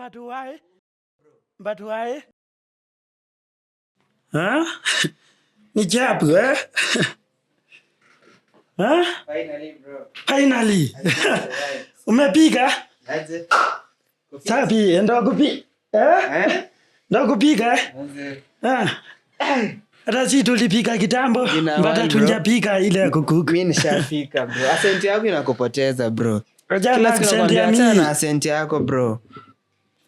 But why? But why? Huh? Ni chapu, eh? Huh? Finally, bro. Finally. Umepika? Aje. Safi, ndo kupi. Eh? Eh? Ndo kupika, eh? Aje. Ah. Hata si tulipika kitambo, Ina but one, bro. hatunjapika ile ya kucook. Mi nishafika, bro. Accent yako inakupoteza, bro. Achana Kila siku accent ya nakwambia, achana mi. na accent yako, bro.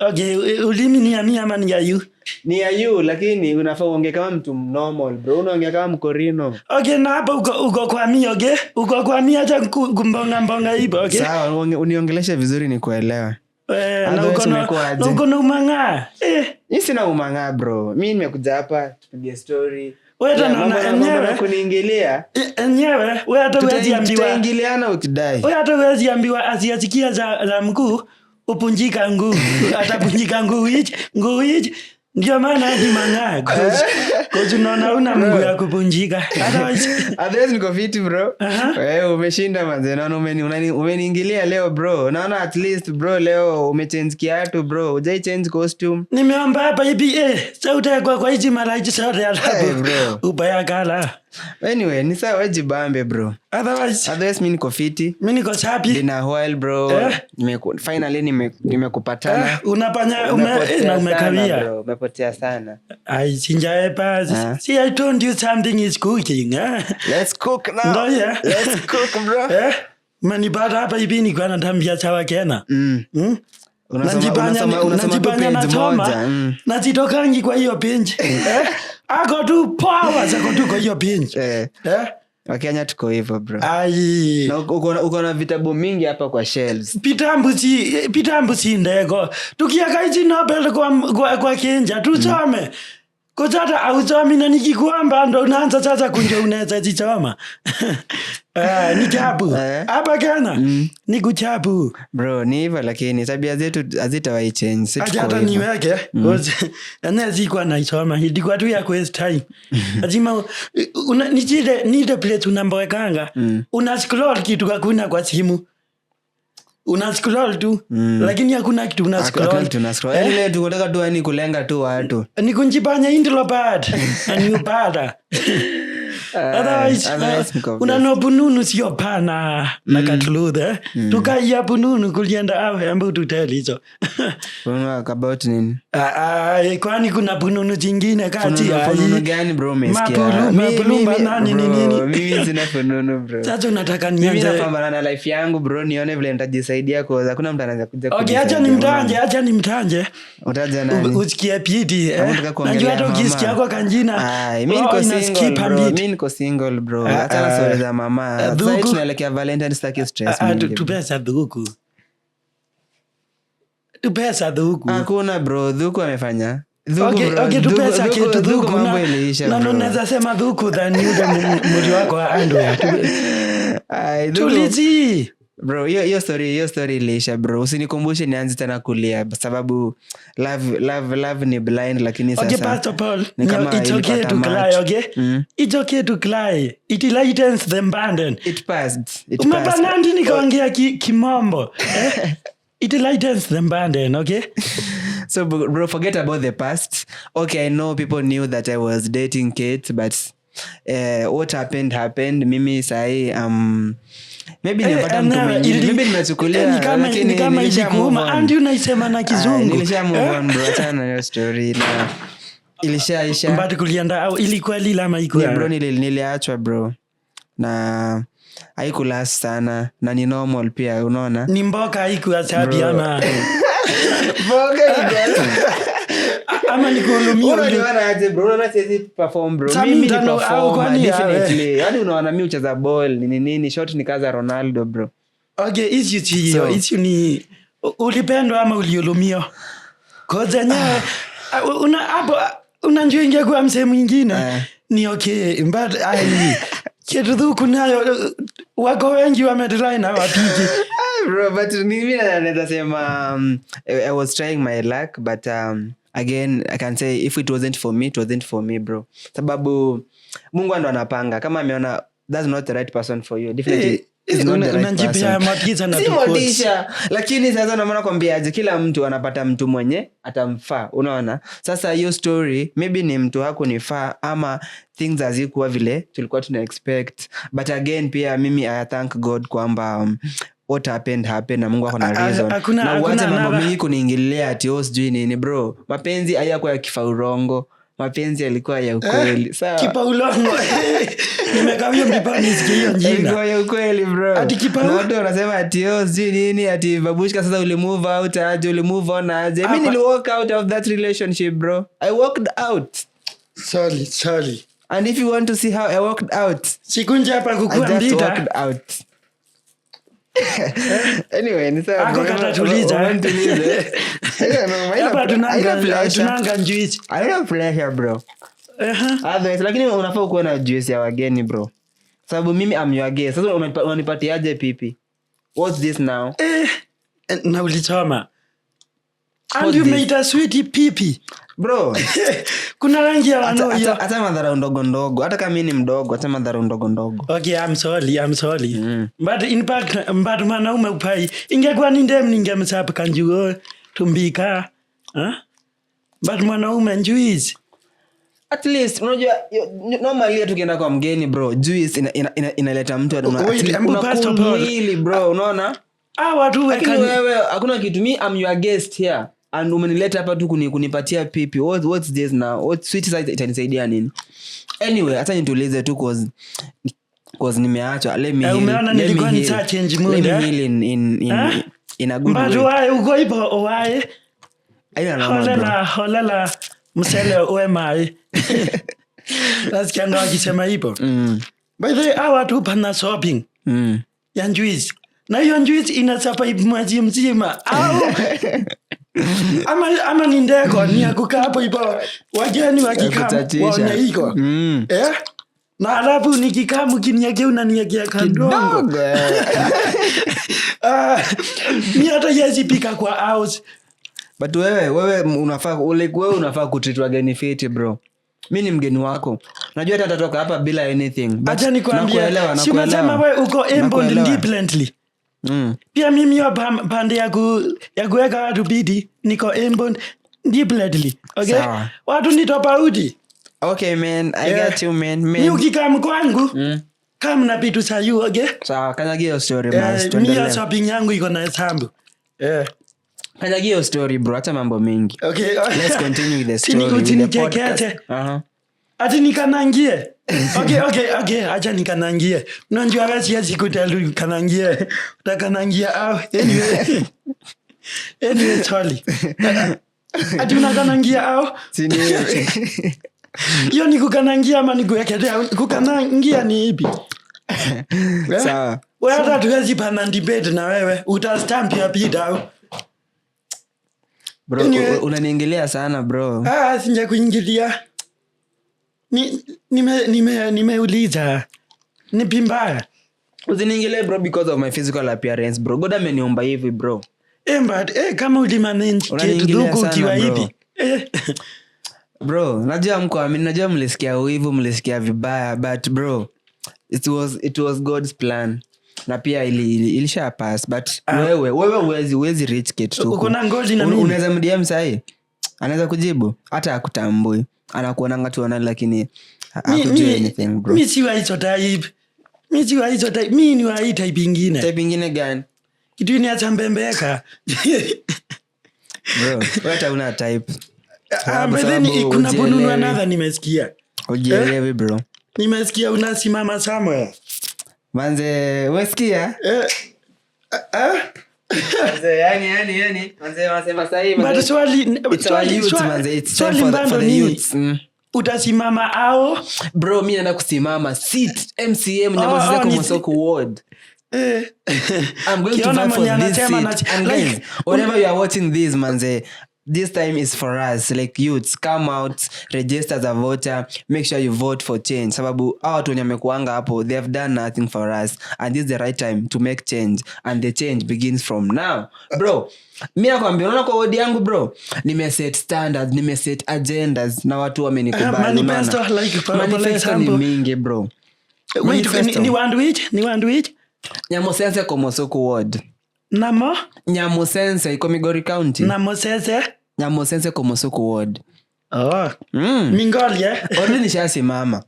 Okay, ulimi ni ya mi ama ni ya you? Ni ya you, lakini unafaa uongee kama mtu normal, bro. Unaongea kama mkorino. Okay, na hapa uko kwa mi, okay? Uko kwa mi, acha kumbonga mbonga hivyo, okay? Sawa, uniongeleshe vizuri nikuelewe. Eh, na Otherwise uko na umekuwa aje? Na uko na umang'aa. Eh, Mi sina umang'aa, bro. Mi nimekuja hapa tupige story. Wewe hata Yeah, naona mambo na enyewe. Kuniingilia. Enyewe, wewe hata huwezi ambiwa. Tutaingiliana ukidai. Wewe hata huwezi ambiwa asiyasikia za mguu upunjika nguu. Atapunjika nguu hichi, nguu hichi. Ndio maana ni mang'aa. 'Cause unaona una mguu ya kupunjika. Otherwise, Otherwise niko fiti, bro. Aha. Wewe umeshinda, manze. Naona umeniingilia leo, bro. Naona at least, bro, leo umechange kiatu, bro. Hujai change costume. Nimeomba hapa hivi sauti kwa hizi maraji zote alafu Hey, bro. ubaya kala. Anyway, ni sawa, jibambe, bro. Otherwise, Otherwise mi niko fiti. mimi niko safi. Been a while, bro. Eh? Finally nimekupatana. Eh, unapanya ume, Umepotea na sana, umekawia. bro. Umepotea sana. Ai, sinjaepa. Ah. See, I told you something is cooking. Eh? Let's cook now. Ndo yeah. Let's cook, bro. Eh? Umenipata hapa hivi nilikuwa natambia chawa kena. Unasoma tu Najibanya page nasoma. moja. Nazitokangi kwa hiyo page. Eh? Ako tu power zako tu kwa hiyo page. Eh, Eh? Wakenya tuko hivyo, bro. Ai. Na uko na vitabu mingi hapa kwa shelves. Pitambu si ndego tukiaka hizi novel kwa Kenja tusome kusata ausomi na nikikuamba ndo unaanza sasa kunja unaweza zisoma. Eh, ni chapu Eh. hapa Kenya ni kuchapu. Bro, ni hivyo, lakini tabia zetu hazitawahi change. Si Acha tuko hata hivyo. niweke ene sikuwa naisoma, ilikuwa tu ya waste time. Lazima una, ni ile place unamboekanga, una scroll kitu hakuna kwa simu, una scroll tu lakini hakuna kitu una Hakuna scroll. kitu una scroll. Yaani ile tunataka tu yani kulenga tu watu. Ni kunjipanya introvert na ni upata. Otherwise, Otherwise niko best. unano bununu sio pana na katuluthe, eh? Tukaiya bununu kulienda awe ambu tuteli hizo. Fununu about nini? Ah, ah, kwani kuna bununu zingine kati? Fununu gani, bro, umesikia? Mapulumba nani ni Bro, nini? mimi sina fununu, bro. Sasa unataka Mimi nianze? napambana na life yangu, bro, nione vile nitajisaidia cause hakuna mtu anaweza kuja Okay, acha kunisaidia. nimtanje, acha nimtanje. Utaja nani? Usikie piti, eh? Unataka kuongelea Najua hata mama. ukisikia kwa kanjina Ai, mi roho niko ina single, skip a bro. beat. Mi niko single, bro. Ah, Achana ah. story za mama. Ah, Sasa dhuku. tunaelekea Valentine, sitaki stress Ah, ah, mingi, bro. tupesa dhuku, tupesa dhuku. Hakuna, bro. Dhuku amefanya Dhuku, bro. Okay, tupesa kitu Dhuku dhuku mambo iliisha, na bro. unaweza sema dhuku than yule muri wako wa underwear. Ai, Tulizi. Bro, hiyo story iliisha, bro. Usinikumbushe nianze tena kulia sababu love, love, love ni blind, lakini Okay, sasa Pastor Paul, ni no, kama it's okay ilipata to cry, macho. okay? It's okay to cry. It lightens the burden. It passed. It passed. Umepanandi nikaongea kimombo. Eh? It lightens the burden, okay? So bro, forget about the past. Okay, I know people knew that I was dating Kate, but what happened happened. Mimi sahi maybe nimepata mtu mwingine, maybe nimechukulia, lakini Ni kama nilisha move ilikuuma on. andi unaisema na Ai, Kizungu. nilisha move Eh? on, bro. Achana na hiyo story na ilishaisha. But kulienda au ilikuwa lila ama ikuwa? Yeah, bro, niliachwa, bro, na haikulast sana na ni normal pia, unaona. Ni mboka haikuwa safi Bro. ama Mboka ilikuwa- ama ni kuhurumia Unaniona aje, bro? Unaona siwezi perform, bro. Sasa Mimi ni mimi au performer, kwani ya, definitely. Yaani unaona mi ucheza ball nini nini, shot ni kaza Ronaldo, bro. Okay, issue si hiyo. Issue ni ulipendwa ama ulihurumia? 'Cause yenyewe una hapo unajua ingekuwa msee mwingine Eh. ni okay, but ai kitu nayo wako wengi wametry na wapiki. Ah, bro, but mimi naweza sema I was trying my luck, but again I can say if it wasn't for me, it wasn't for me, bro, sababu Mungu ndo anapanga. Kama ameona that's not the right person for you, definitely. Is not the right Unajipea person. motisha na Si tuquote. motisha, lakini sasa namaana kwambiaje, kila mtu anapata mtu mwenye atamfaa, unaona? Sasa hiyo story, maybe ni mtu hakunifaa ama things hazikuwa vile tulikuwa tuna expect. But again, pia mimi I thank God kwamba what happened happened na Mungu ako na reason. Na uache Hakuna mambo another- mingi kuniingililia ati, oh, sijui nini. Bro, mapenzi hayakuwa ya kifaurongo, mapenzi yalikuwa ya ukweli, sawa? Kipaulongo, nimekawia mdipa nisikie hiyo jina. Ilikuwa ya ukweli, bro. Ati Na watu wanasema ati, oh, sijui nini, ati babushka sasa uli move out aje, uli move on aje. Mi nili walk out of that relationship, bro. I walked out. Sorry, sorry. And if you want to see how I walked out, Sikunja hapa I kukua just mbita. walked out. Anyway, ni sawa, Ako bro. katatuliza. Unanituliza. I don't know, Hapa haina pressure. tunanga njuichi. Haina pressure, bro. Otherwise, lakini unafaa ukuwe na juice ya wageni, bro, sababu mimi am your guest. Sasa unanipatiaje pipi? What's this now? Eh, na ulisoma and What's you this? made a sweet pipi. Bro, Kuna rangi ya hata wano hiyo. hata madharau ndogo ndogo, hata kama mi ni mdogo, hata madharau ndogo ndogo. Okay, I'm sorry, I'm sorry. But in fact, but mwanaume upai ingekuwa ni ndem ningemsapa kanjuo tumbika, huh? But mwanaume njuizi. At least unajua normally tukienda kwa mgeni, bro, juice inaleta mtu Wait, at least embu una first cool of all- mwili, bro, unaona? Ah, watu Lakini weka wewe hakuna kitu. Mi am your guest here and umenileta hapa tu kunipatia pipi. What's this now? What sweet side itanisaidia nini? Anyway, hata nitulize tu cause nimeachwa. Let me Eh, heal. umeona Let me nilikuwa heal. nisha change mood, Let me eh? heal in Eh? in a good But way. why uko ipo why? Haina noma, bro. Holela holela msele uwe mai. Nasikianga wakisema hivyo. By the way, hawa watu pana shopping ya njuizi, na hiyo njuizi inachapa mwezi mzima au ama ni ndeko ni ya kukaa hapo ipo wageni wakikaa Kuchachisha. waone iko. Eh? Na alafu nikikaa mkiniekea unaniekea kadogo. Kidogo, eh. Ah, mi hata yezi pika kwa house. But wewe unafaa, like, wewe unafaa kutreat wageni fiti, bro. Mi ni mgeni wako, najua hata tatoka hapa bila anything, but Acha nikwambie, nakuelewa, si unasema nakuelewa. we uko able Nakuelewa. differently. Pia mimi hiyo pande ya kuweka watu bidi niko able differently, okay? Sawa. Watu ni tofauti. Okay man, I Yeah. got you, man, Mi man. ukikam kwangu, kam na vitu za you, okay? Sawa, kanyagia hiyo story basi, Eh, mi hiyo tuendelee. shopping yangu iko na hesabu, eh. Kanyagia hiyo story, bro, hata mambo mengi. Okay. Let's continue with the story, with the Usinichekete. podcast. Ati nikanangie. Okay, acha nikanangie. Unajua wewe siwezi kutell kanangie, utakanangia au. Anyway, sorry. Ati unakanangia au? Si ni Hiyo ni kukanangia ama ni kuwekelea? Kukanangia ni ipi? Eh? Sawa. Wewe hata tuwezi pana debate na wewe, utastamp ya pita au? Bro, Anyway. unaniingilia sana, bro. Ah, sinja kuingilia. Nimeuliza ni pimbaya. Usiniingilie, bro, because of my physical appearance, bro. God ameniumba hivi, bro. Eh, but kama ulimanage Unaniingilia kitu sana, ukiwa bro. hivi. Eh. Bro, najua mko, najua mlisikia wivu, mlisikia vibaya, but bro, it was God's plan na pia ilisha pass. But wewe huwezi reach Kate Tuku. Uko na ngozi na mimi. Unaweza mDM sahi, anaweza kujibu? Hata akutambui, anakuonanga tu online, lakini hakujui anything, bro. Mi si wa hizo type. Mi si wa hizo type. Mi ni wa hii type ingine. Type ingine gani? Kitu ni acha mbembeka. Bro, wewe hata una type. Ah, but then Sababu kuna bununu hujielewi. another nimesikia. Hujielewi, bro. Nimesikia unasimama somewhere. Manze, wesikia? Eh, ah, Manze, yani, manze, wanasema sahi, but manze, swali it's our youth, manze, it's time swali for mbando the ni youths. utasimama au? Bro, mi naenda kusimama seat MCA Mnyamwezi Oh, oh, Mosoko ward. Eh. I'm going to Kiona vie for mwenye this anasema seat. And like, guys, whenever you are watching this, manze, this time is for us, like youths, come out, register as a voter, make sure you vote for change, sababu hawa watu wenye wamekuanga hapo, they have done nothing for us, and this is the right time to make change, and the change begins from now, bro. Mi nakwambia, unaona kwa wodi yangu, bro, nimeset standards, nimeset agendas na watu wamenikubali, Manifesto, unaona? like, for Manifesto ni example. mingi, bro. Wait, Manifesto. ni one week? Ni one week? Nyamusense Komosoko ward. Namo? Nyamusense iko Migori County. Namosese? Nyamusense Komosoko ward. Oh. Migori, eh? Already nishasimama.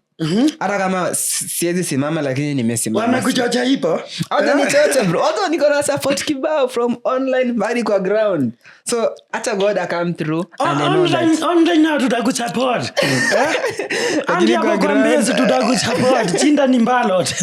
Hata kama siwezi simama, lakini nimesimama. Wamekuchocha ipo? Hata nichoche, bro. Hata niko na support kibao from online hadi kwa ground. So hata God come through and I know that. Online now tutakusupport. Eh? Lakini Andi kwa hapo kwa ground- mbezi tutakusupport. Chinda ni ballot.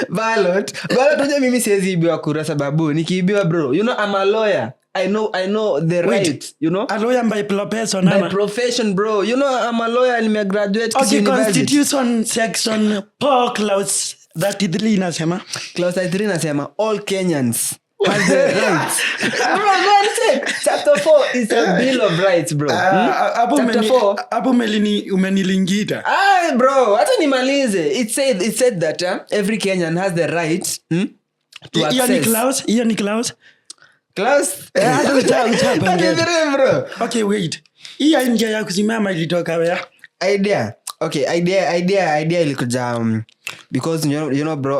Ballot. Ballot, unajua mimi siwezi ibiwa kura, sababu nikiibiwa, bro, you know I'm a lawyer. I know the Wait. right, you know? A lawyer by profession, By ama? profession, bro. You know I'm a lawyer, nimegraduate Kisii Okay, University. Constitution section 4 clause 33 inasema? Clause 33 inasema all Kenyans have the rights. Bro, go and check. Chapter 4 is a bill of rights, bro. Hmm? Hapo Chapter 4. Hapo umenilingita. Ah, bro, hata nimalize. It said that every Kenyan has the right to Hiyo ni access. clause, hiyo ni clause. Clause? Eh, hata uchapongeza. 33, bro. Okay, wait. Hii idea ya kusimama ilitoka where? Idea. Okay, idea ilikuja because you know bro,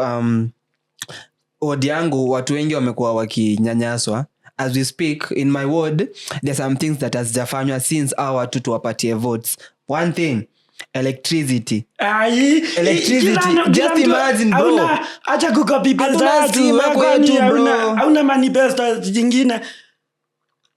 ward yangu watu wengi wamekuwa wakinyanyaswa. As we speak, in my ward there are some things that hazijafanywa since our watu tuwapatie votes. One thing, electricity. Ai, Electricity. kila Just mtu imagine, bro. Acha kucopy pesa Hatuna watu, stima kwani kwetu, bro. hauna manifesto zingine?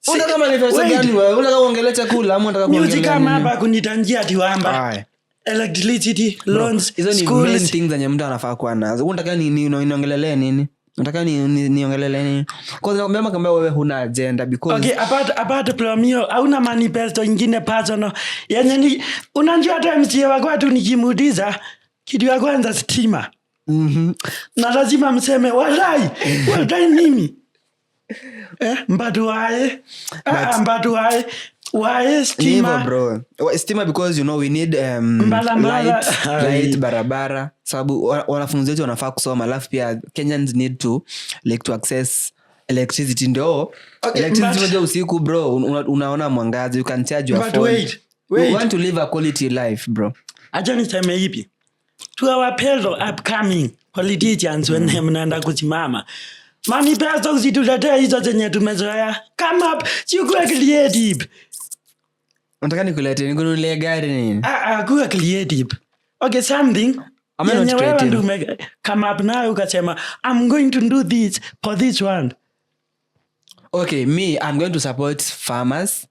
Unataka manifesto Wait. gani wewe? Unataka kuongelea chakula ama unataka Music kuongelea kama nini? hapa kunitanjia tiwamba. Aye. Electricity, loans, Hizo ni main schools. things zenye mtu anafaa kuwa nazo. Unataka niongelele nini? Unataka niongelele nini? Kwanza nakwambia kama wewe huna agenda because Okay, apart from hiyo, hauna manifesto ingine personal yenye ni unajua hata MCA wa kwetu nikimuuliza kitu ya kwanza stima. Na lazima mseme walai, walai mimi. Eh, mbatu wae. Ah, mbatu wae. Wae Ni hivyo, stima. bro. Stima because you know we need Mbala, mbala. light, Ai. light, barabara, sababu wanafunzi wetu wanafaa kusoma. Alafu pia Kenyans need to like to access electricity ndio Okay, electricity. but- Unajua usiku, bro, unaona mwangaza, you can charge your But phone. wait, wait. We want to live a quality life, bro. Acha niseme hivi. To our fellow upcoming politicians, wenye mnaenda kusimama. Manifesto usituletee hizo zenye tumezoea. Come up, sikuwa creative. Unataka nikulete nikununulie gari nini? Ah, ah, kuwa creative. Okay, something Am I not yenye wewe creative? ndio come up nayo ukasema I'm going to do this for this one. Okay, me, I'm going to support farmers.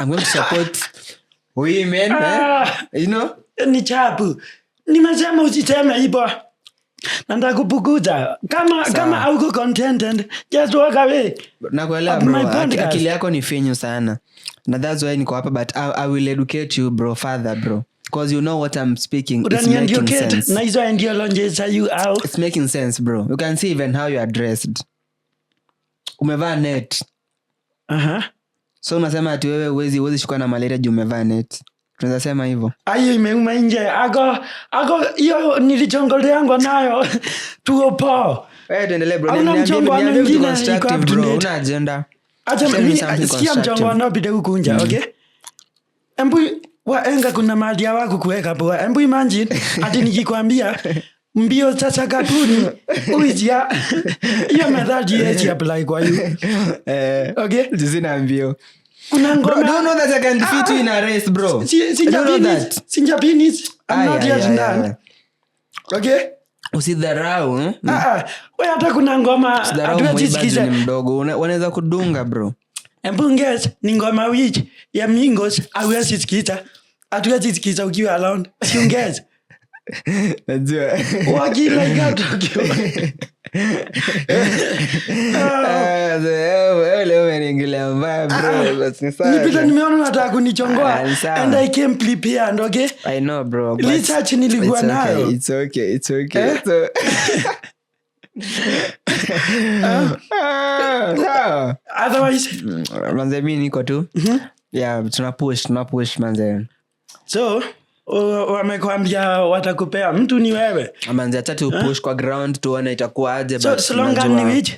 I'm going to support women, eh? Ah. You know. Ni chapu. Nimesema usiseme hivyo. Na nitakupukuza. Kama hauko contented, just walk away. Nakuelewa, Of bro. my podcast. Akili yako ni finyu sana na that's why niko hapa, but I will educate you, bro, further, bro, because you know what I'm speaking, it's making Utanieducate sense. Na hizo ideologies za you au. It's making sense, bro. You can see even how you are dressed. Umevaa net. So unasema ati wewe huwezi shikwa na malaria juu umevaa net? Tunaweza sema hivyo? Ayo imeuma nje. Ako hiyo nilichongoleangwa nayo. Tuopo. Wewe tuendelee, bro. Hauna mchongo Niambie vitu mwingine iko constructive, up to bro. date. Una agenda? Acha Tell me mimi something sikia constructive. mchongo wanaopita huku nje, okay? Embu waenga kuna mahali hawaku kuweka poa. Embu imagine ati nikikwambia mbio za sakafuni uijia hiyo method yezi apply kwa you. Eh, Okay? sina mbio. Kuna Bro, ngoma do you know that I can defeat you in a race, bro? Do you know that? Sinjapinis. I'm Ay, not ay, yet ay, done. ay. Okay? Usidharau, Ah, ah. We hata kuna ngoma Usidharau hatuwezi mwiba juu sikiza. ni mdogo. Wanaweza kudunga, bro. Embu guess ni ngoma which ya Migos hawezi sikiza. Hatuwezi sikiza ukiwa around. Si ungez. Najua. Wakila ukiwa. Ah, wewe leo umeniingilia mbaya, bro. Basi ni sawa. Nipita nimeona unataka kunichongoa Ah, ni sawa. and I came prepared, okay? I know, bro, but Research nilikuwa it's okay, nayo. it's okay, it's okay. Eh? Ah, sawa. Otherwise, Manze, mi niko tu, yeah, tuna push, manze. So wamekwambia watakupea mtu ni wewe. Manze, acha tu push kwa ground tuone itakuwa aje. So But slogan ni unajua, which?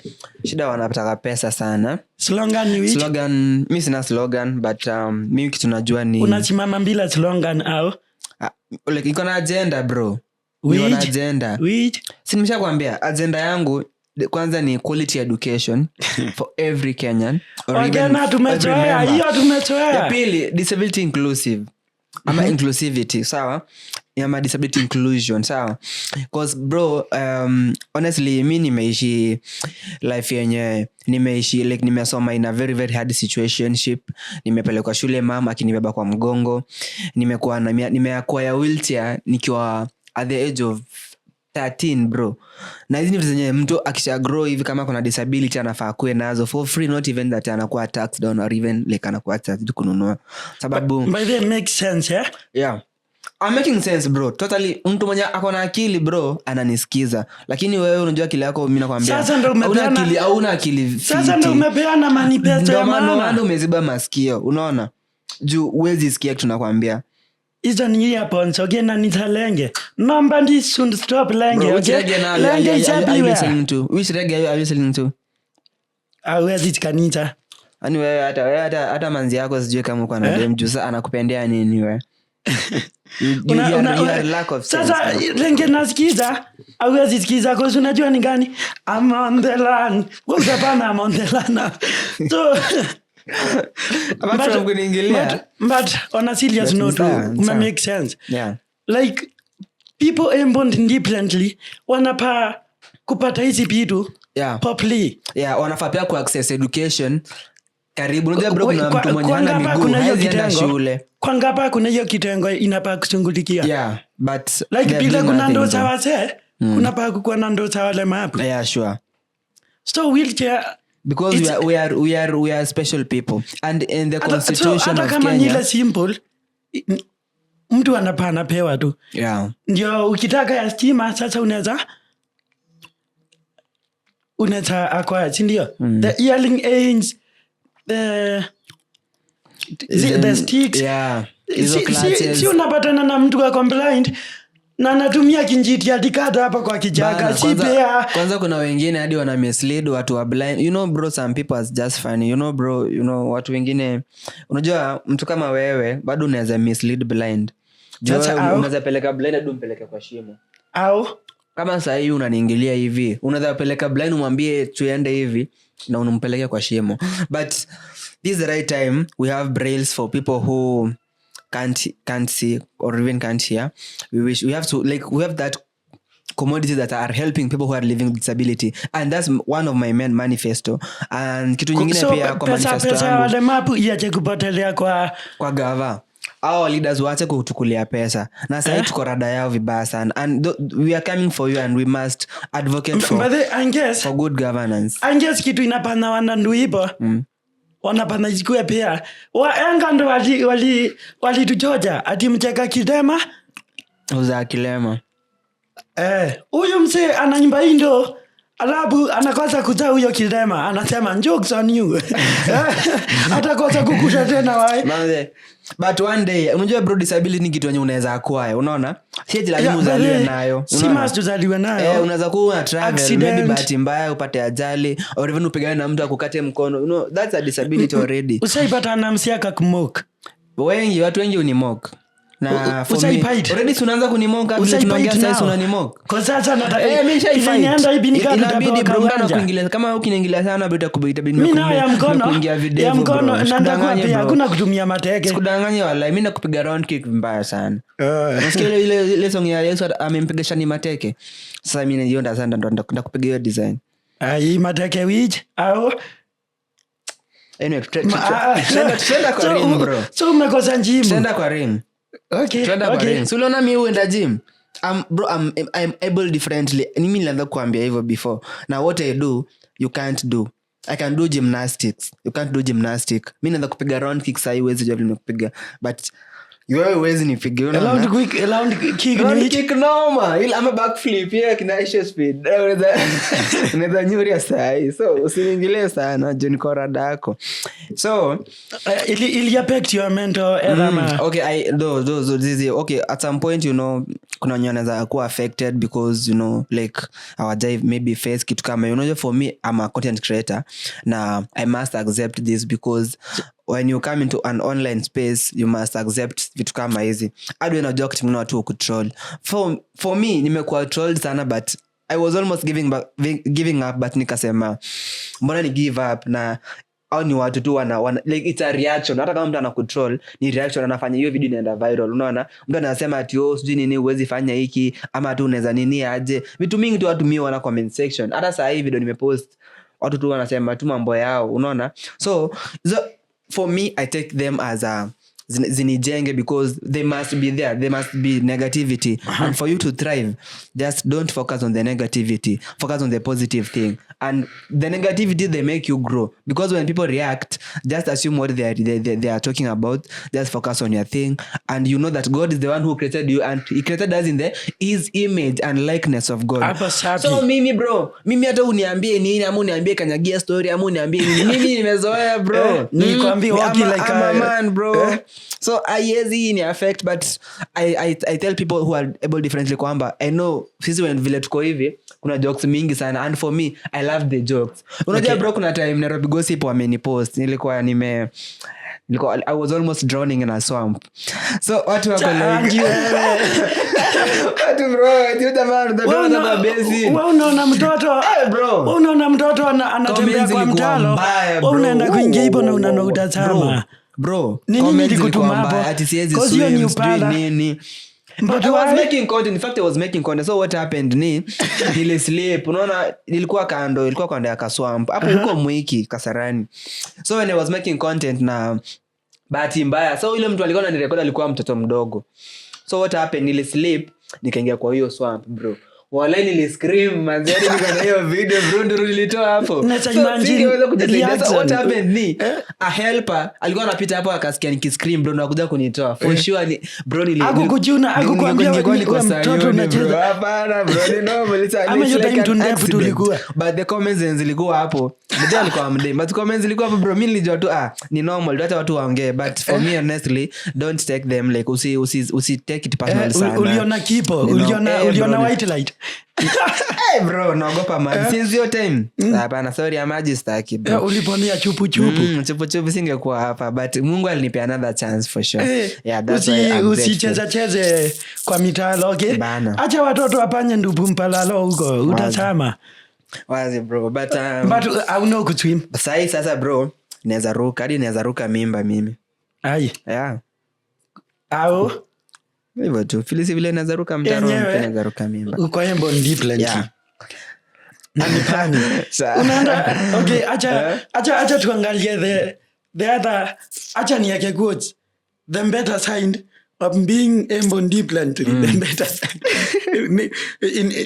Shida wanataka pesa sana. Slogan ni which? Slogan, mi sina slogan, but mi kitu najua ni Unasimama bila slogan au? Ah, like iko na agenda, bro. Niko na Which? agenda. Which? Si nimeshakwambia agenda yangu kwanza ni quality education for every Kenyan or even Wagena every tumezoea member. hiyo Ya tumezoea. pili, disability inclusive ama inclusivity, sawa, ama disability inclusion, sawa, 'cause bro, honestly, mi nimeishi life yenye nimeishi, like nimesoma in a very very hard situationship. Nimepelekwa shule mum akinibeba kwa mgongo. Nimekuwa na nimeacquire wheelchair nikiwa at the age of 13, bro. Na hizi ni vitu zenye mtu akisha grow hivi, kama kuna disability, anafaa kuwe nazo for free, not even that anakuwa taxed on or even like anakuwa charged kununua, sababu By the way, makes sense, eh? Yeah, I'm making sense, bro, totally. Mtu mwenye ako na akili, bro, ananisikiza, lakini wewe unajua akili yako, mi nakwambia Sasa ndo hauna akili, hauna akili Sasa ndo fiti. umepeana manifesto Ndo ya maana maana. Umeziba masikio, unaona, juu huwezi sikia kitu nakwambia. Hizo ni earphones, okay, na nitalenge. Nobody should stop lenge, Bro, which okay? reggae now Lenge is are you everywhere. listening to? Which reggae are you listening to? Hawezi kanisa. Yaani wewe hata manzi yako sijui kama uko na Eh? dem, juu sasa anakupendea nini wewe? You are lack of sense, Sasa bro. lenge nasikiza, hawezi sikiza 'cause unajua ni gani? I'm on the run. Wewe utapana I'm on the run. So Apart from kuniingilia. But on a serious But note, sawa, ume sawa. make sense. Yeah. Like people embond differently wanapaa kupata hizi vitu properly. Yeah, wanafaa pia kuaccess education karibu. Unajua bro, kuna mtu mwenye hana Kwa ngapa miguu kuna hiyo hawezi enda kitengo. shule. Kwa ngapa kuna hiyo kitengo inapaa kushughulikia. Yeah, but Like they're vile doing kuna nothing, ndo bro. za wazee, kuna paa kukuwa na ndo za walemavu. Yeah, sure. So wheelchair Because we are special people and in the constitution so, hata of kama ni Kenya. ile simple, mtu anapaa anapewa tu. Ndio ukitaka ya stima sasa unaweza acquire, si ndio? The hearing aids, the sticks. Yeah, hizo clutches. Si unapatana na mtu ako blind na anatumia kinjiti atikata hapa kwa kijaka Bana, si pea. Kwanza kuna wengine hadi wana mislead watu wa blind. You know bro, some people are just funny. You know bro, you know watu wengine, unajua mtu kama wewe bado unaweza mislead blind. Juu Sasa wewe unaweza peleka blind hadi umpeleke kwa shimo. Au Kama sahii unaniingilia hivi, unaweza peleka blind umwambie tuende hivi na unampeleke kwa shimo. But this is the right time we have brails for people who can't see or even can't hear. We wish we have to, like, we have that commodities that are helping people who are living with disability, and that's one of my main manifesto. And kitu nyingine So pia kwa pesa manifesto pesa ya yangu, walemavu iache kupotelea kwa kwa gava, au leaders waache kutukulia pesa, na sahii Eh? tuko rada yao vibaya sana, and we are coming for you and we must advocate But I guess for good governance. I guess kitu inapana wanandu ipo wanapana isikue pia waenga ndo walituchocha ati mcheka kidema Uza kilema. Eh, huyu mzee ana nyumba hii ndo alafu anakosa kuzaa huyo kilema, anasema, "Jokes on you." Atakosa kukusha tena wae. Manze. But one day, unajua bro, disability ni kitu yenye unaweza acquire, unaona, si ati lazima uzaliwe nayo, Si unaona? must uzaliwe nayo. Eh, unaweza kuwa una travel, Accident. maybe bahati mbaya upate ajali or even upigane na mtu akukate mkono. You know, that's a disability already. Usaipata na msiaka kumock? Wengi, watu wengi unimock na for me, Usaifight. already si unaanza kunimock vile Usaifight tunaongea sasa now. unanimock. Kwa sasa Eh, mimi nishaifight. vile nienda hivi ni kama Inabidi tutapewa bro, mtu kawanja. anakuingilia, kama ukiniingilia sana bro, itabidi Mi nayo ya mkono nimekuingia videvu, ya mkono bro. na nitakuwa Sikudanganye, pia bro. hakuna kutumia mateke. Sikudanganye walai, mi nakupiga round kick mbaya sana. Unasikia ile song ya Yesu amempiga shani mateke? Sasa mi hiyo ndo sasa ndo ndakupiga hiyo design. Ai, mateke wich au Anyway, tutaenda kwa So, ring, bro. So umekosa njimu. Tutaenda kwa ring. Okay, Tutaenda kwa okay. ring. So uliona mi huenda gym. Bro, I'm able differently. Mimi nilianza kuambia hivyo before. Now what I do, you can't do. I can do gymnastics. You can't do gymnastic. Mi naanza kupiga round kick sahii, huwezi jua vile nimekupiga. But wewe huwezi nipiga, unaona? Round kick ni Round which? kick noma. Ile ama backflip, yeah, kina Aisha Speed. Eh, unaweza nyuria sahii. So usiniingilie sana juu niko rada yako. So Ili affect your mental health ama? Okay, I those those okay, at some point, you know, kuna wenye wanaweza kuwa affected because, you know, like hawajai maybe face kitu kama hiyo. Unajua, for me, I'm a content creator na I must accept this because When you come into an online space, you must accept vitu kama hizi. Hadi unajua wakati mwingine watu hukutroll. For me, nimekuwa trolled sana, but I was almost giving up, but nikasema, mbona ni give up? Na au ni watu tu wana like, it's a reaction. Hata kama mtu anakutroll, ni reaction anafanya, hiyo video inaenda viral. Unaona mtu anasema ati, "Oh, sijui nini, huwezi fanya hiki," ama tu unaweza nini aje, vitu mingi tu watu mi wana comment section. Hata saa hii video nimepost, watu tu wanasema tu mambo yao, unaona? So for me, I take them as a zinijenge because they must be there. There must be negativity, and for you to thrive, just don't focus on the negativity, focus on the positive thing. And the negativity, they make you grow, because when people react, just assume what they are talking about. Just focus on your thing, and you know that God is the one who created you, and he created us in the his image and likeness of God. Hapo safi. So mimi, bro, mimi hata uniambie nini, ama uniambie kanyagia story, ama uniambie nini, mimi nimezoea, bro. Eh, nilikwambia walking like I'm a man, bro. Eh? So aiwezi ni affect, but I tell people who are able differently kwamba I know sisi when vile tuko hivi, kuna jokes mingi sana, and for me, I love the jokes, unajua? Bro, kuna time Nairobi Gossip wamenipost, nilikuwa I was almost drowning in a swamp. So watu wako like, Changi wewe. Watu, bro, ati huyu jamaa Wewe anatoka kwa basin. Wewe unaona mtoto Eh, bro. Wewe unaona mtoto anatembea Comments kwa zilikuwa mtalo, mbaya, wewe bro. unaenda kuingia hivyo na Wo, wo, unaona wo, wo. utazama. Bro, Ni nini comments ilikutuma zilikuwa hapo? mbaya, ati siwezi 'Cause hiyo ni swim, sijui upala. nini. But But I was why? Making content. In fact, I was making content. So what happened ni nilislip. Unaona, ilikuwa kando ya kaswamp hapo huko Mwiki, Kasarani. So when I was making content, na bahati mbaya, so yule mtu alikuwa ananirekodi alikuwa mtoto mdogo. So what happened, nilislip, nikaingia kwa hiyo swamp, bro. Walai, niliscream manze, hadi niko na hiyo video, bro, nduru nilitoa hapo. Na So, imagine singeweza kujisaidia. So what reaction. happened ni a helper alikuwa anapita hapo, akasikia nikiscream, bro, na kuja kunitoa. For sure ni bro, Hakukuchuna, hakukuambia ningekuwa wewe niko ni mtoto Sayuni, bro. unacheza. Hapana, bro, ni normal. Ama It's hiyo like time an tu ndefu accident. tulikuwa. But the comments zenye zilikuwa hapo, mdee alikuwa mdee, but comments zilikuwa hapo, bro, mi nilijua tu, ah, ni normal, tu acha watu waongee. But for me, honestly, don't take them like, usi take it personal Eh, sana. uliona kipo, Ni uliona uliona bro, white light. Eh, bro, naogopa maji since hiyo time. Hapana, sorry, ya maji sitaki, bro. Eh, uliponea chupu chupu. Chupu chupu singekuwa hapa, but Mungu alinipea another chance for sure. Eh, Yeah, that's why I'm grateful. Usicheza cheze kwa mitalo, okay? Bana. Acha watoto wapanye ndupu mpalalo huko, utasama. Wazi, bro, but But hauna kuswim. Sahii sasa, bro, naweza ruka, hadi naweza ruka mimba mimi. Ai. Yeah. Au Hivyo tu filisi vile naweza ruka mtaro, Yenyewe. pia naweza ruka mimba. Uko embo different. Yeah. Na ni funny. Unaenda, okay, acha tuangalie the other, acha niweke quotes. The better side of being able differently, the better side.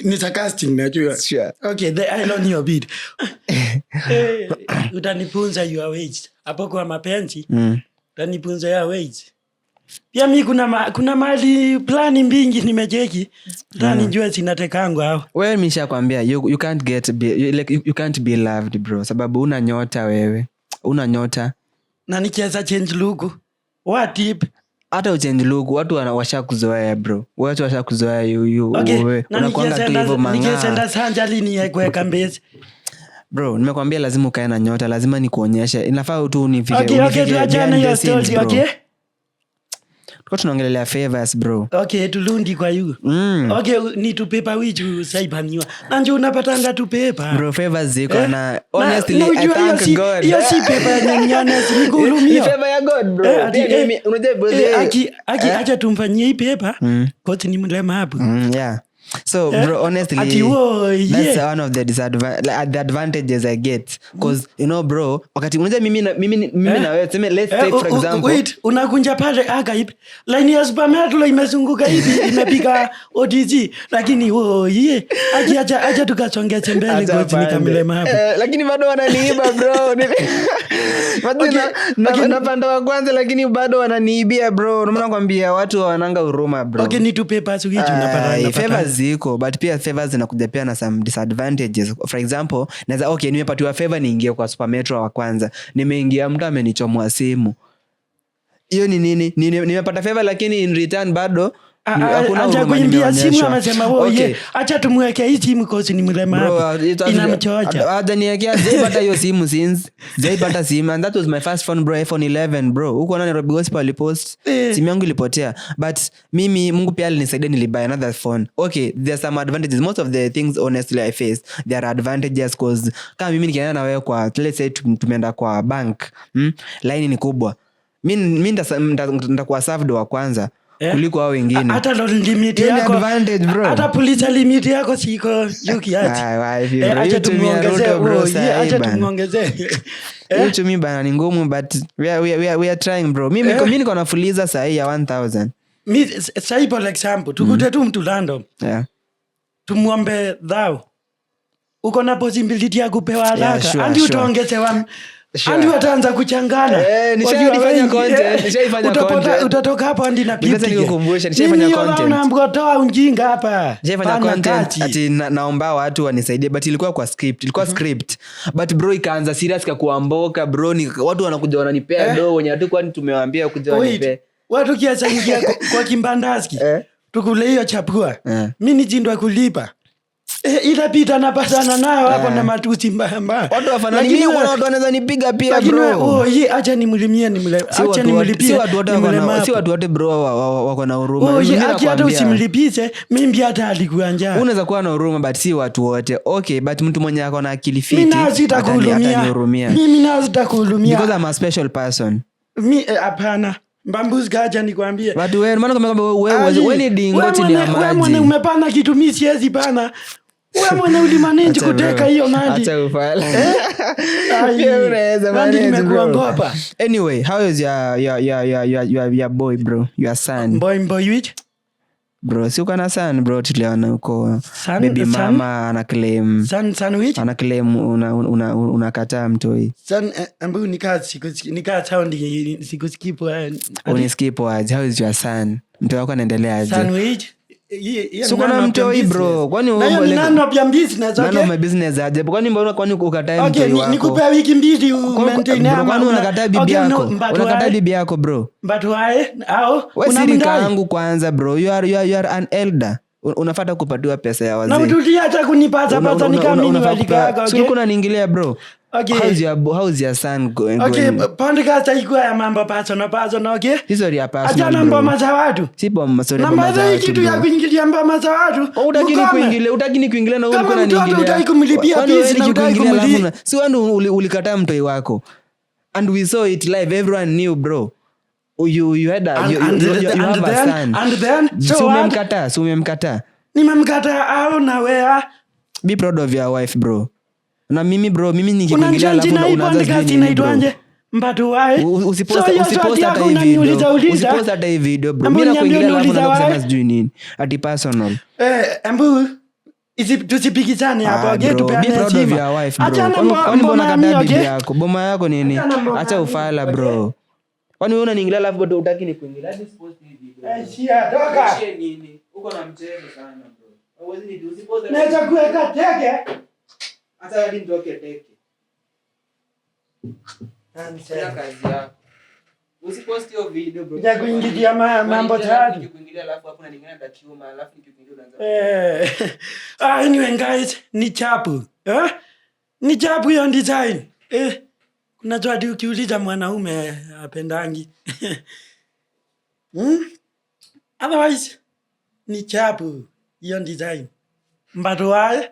Ni sarcastic, najua. Sure. Okay, the irony of it. Eh, utanifunza your ways. Hapo kwa mapenzi, utanifunza your ways. Pia mi kuna mali plani mbingi nimecheki. Utanijua zinatekangwa hao. Wewe, mishakwambia you can't get be, you, like, you can't be loved, bro, sababu una nyota. Wewe una nyota. Na nikiweza change look. What if? Hata uchange look, watu washakuzoea, bro, watu washakuzoea. You, Okay, wewe na unakuanga tu hivyo nikiesenda mang'aa. sanjali niwekwe mbezi. Bro, nimekwambia lazima ukae na nyota, lazima nikuonyeshe, inafaa tu unifike Okay, unifike tuachane behind hiyo the scenes, story, bro. okay? Tulikuwa tunaongelelea favors, bro. Okay, tulundi kwa yu. Okay, ni tupepa wichu saipaniwa. Na njo unapatanga tupepa. Bro, favors ziko. Eh? Na honestly, na I ujue hiyo thank God. Hiyo si pepa yenye ni honest, ni Ni kuhurumia. favor ya God, bro. Eh, ati, Pia eh, unajua, bro, eh, aki acha tumfanyie hii pepa. 'Cause ni mlemavu. Yeah. So, bro, honestly, Ati wo, that's yeah. one of the like, the advantages I get, 'cause you know, bro, wakati unajua mimi Eh? na wewe, tuseme, let's Eh, take for example, wait, unakunja pale aka hivi line ya Super Metro imezunguka hivi, imepiga OTG, lakini wo ye acha acha acha tukasongeze mbele Acha 'cause ni pande. kamlemavu. Eh, lakini bado wananiiba, bro. Imagine napanda wa kwanza, lakini bado wananiibia, bro. Ndio maana nakwambia watu wananga huruma, bro. Okay, ni tu papers hichi unapata Ai, unapata. Favors ziko, but pia favors zinakuja pia na some disadvantages. For example, naweza, okay, nimepatiwa favor niingie kwa Super Metro wa kwanza, nimeingia, mtu amenichomoa simu. Hiyo ni nini? Nimepata favor, lakini in return bado Hakuna Acha huruma kuimbia simu, nimeonyeshwa. amesema, "Oh, Okay. ye, acha tumweke hii simu cause ni mlemavu." Inamchocha. Hajaniekea, sijaipata hiyo simu since, sijaipata simu, and that was my first phone, bro, iPhone 11, bro. Huko na Nairobi Gospel alipost. Simu yangu ilipotea, but mimi Mungu pia alinisaidia, nilibuy another phone. Okay, there are some advantages. Most of the things, honestly, I face, there are advantages, cause kama mimi nikienda na wewe kwa, let's say tumeenda kwa bank, Line ni kubwa, mi nitakuwa served wa kwanza kuliko hao wengine. Hata loan limit Hiyo ni yako, advantage, bro. hata police limit yako siko juu kiasi. Ah, wapi, bro. Acha Hiyo tumia tumuongezee, Ruto, bro, oh, sahi, yeah, acha bana. tumuongezee. Hiyo chumi bana ni ngumu, but we are trying, bro. Mi niko nafuliza sahii ya 1000. Mi sahi, for example, tukute tu mtu random, tumuombe thao, uko na possibility ya kupewa haraka Sure, andi sure. utaongezewa, Sure. andi wataanza kuchangana. Nishaifanya Wajua wengi, content, nishaifanya content. Utatoka hapo andi na Ngoja 50. nikukumbushe, nishaifanya Mimi hiyo content. unaambiwa toa ujinga hapa. Nishaifanya Pana content kati. Ati naomba watu wanisaidie, but ilikuwa kwa script, ilikuwa script, but bro ikaanza serious kakuamboka, bro, ni watu wanakuja wananipea do wenye hatu kwani tumewaambia kuja Wait, wanipee. watu kiasaingia kwa kimbandaski, tukule hiyo chapua, mi nijindwa kulipa, itapita napatana nayo hapo na matusi mbaya mbaya. Watu wafanani, Lakini mimi kuna watu wanaweza nipiga pia, lakini bro. oh, ye, acha nimlimie, nimle Si acha watu wote- nimlipie, si watu wote wako na- nimlemapo. si watu wote, bro, wako na huruma. Oh, ye, Mimi aki hata nakwambia. usimlipize, mimi hata alikuwa njaa. Unaweza kuwa na huruma, but si watu wote. Okay, but mtu mwenye ako na akili Mi fiti nao sitakuhurumia. atanihurumia. Mimi nao sitakuhurumia. Because I'm a special person. Mi hapana, mbambuzi, kaja nikwambie. Watu wewe, maana kama wewe Ai, wewe ni dingo we chini ya we mwene maji. Umepana kitu mi siwezi pana. We mwene ulimanage Acha, kuteka bro. hiyo mandi. Acha ufala. Ai, Pia unaweza mandi manage, bro. nimekuogopa. Anyway, how is your boy, bro? Your son. Boy, boy which? Bro, si uko na son, bro? Tuliona huko baby Son? mama ana claim Son, son which? ana claim unakataa mtoi. Son, ambayo nikaa siku nikaa sound sikuskipo. Uniskip aje? How is your son? Mtoi wako anaendelea aje? Son which? Si uko na mtoi, bro? Kwani Na hiyo ni none of your business, None okay? of my business aje? Kwani mbona, kwani ukatae Okay, mtoi wako? nikupe wiki 2 maintain Bro, ama kwani unakataa bibi okay, no, yako? but Unakataa why? bibi yako, bro? But why? Au We si unamdai? rika yangu kwanza, bro. You are an elder. Unafata kupatiwa pesa ya Na wazee. utulie, hata kunipata pata ni kama mimi Unafaa walikaga, si okay? ulikuwa unaniingilia, bro. Okay. How's your son going? Okay, podcast haikuwa ya mambo personal personal, okay? Hizo ya personal, Achana bro. mboma za watu. Si boma, sorry, Na boma za mbona hii watu, kitu ya bro. kuingilia mboma za watu? Oh, utaki Mkome. nikuingilie, utaki nikuingilie na wewe Kama ulikuwa mtoto unaniingilia. hutaki kumlipia Kwani wewe fees na hutaki nikikuingilia alafu si wewe ndio ulikataa mtoi wako. And we saw it live, everyone knew, bro. You had a, And, you, and, you, you, you and have a then, son. and then, so Si what? umemkataa, si umemkataa. Nimemkataa au na wewe? Be proud of your wife, bro. Na mimi, bro, mimi nikikuingilia Unanijua alafu jina hii unaanza sijui podcast nini, bro. inaitwaje? Mbatu wae. Usipost So hiyo usipost swali hata yako hii video. unaniuliza uliza. Usipost hata hii video, bro. Ambu Mimi niambie nakuingilia alafu unauliza unaanza kusema wae. sijui nini. Ati personal. Embu tusipikizane hapo, Ah, okay? bro, be Tupeane proud of heshima. your wife, bro. Achana Kwani mbona mboma kataa mi, bibi okay? yako? Boma yako nini? Achana mboma Acha mi, ufala, okay? bro. Kwani wewe unaniingilia alafu bado hutaki nikuingilie? Hadi usipost hii video. Eh, shia, toka. Shie nini? Uko na mchezo sana, bro. Hauwezi ni usipost hata- Naweza kuweka teke. Hata hadi nitoke teke. Fanya kazi yako. Usipost hiyo video, bro. Ya kuingilia mambo Unaniingilia alafu tatu. nikikuingilia alafu hakuna lingine la kiuma, alafu nikikuingilia unaanza Anyway guys, ni chapu. Eh? Ni chapu hiyo design. Kuna swali ukiuliza mwanaume apendangi. Otherwise ni chapu hiyo design. But why?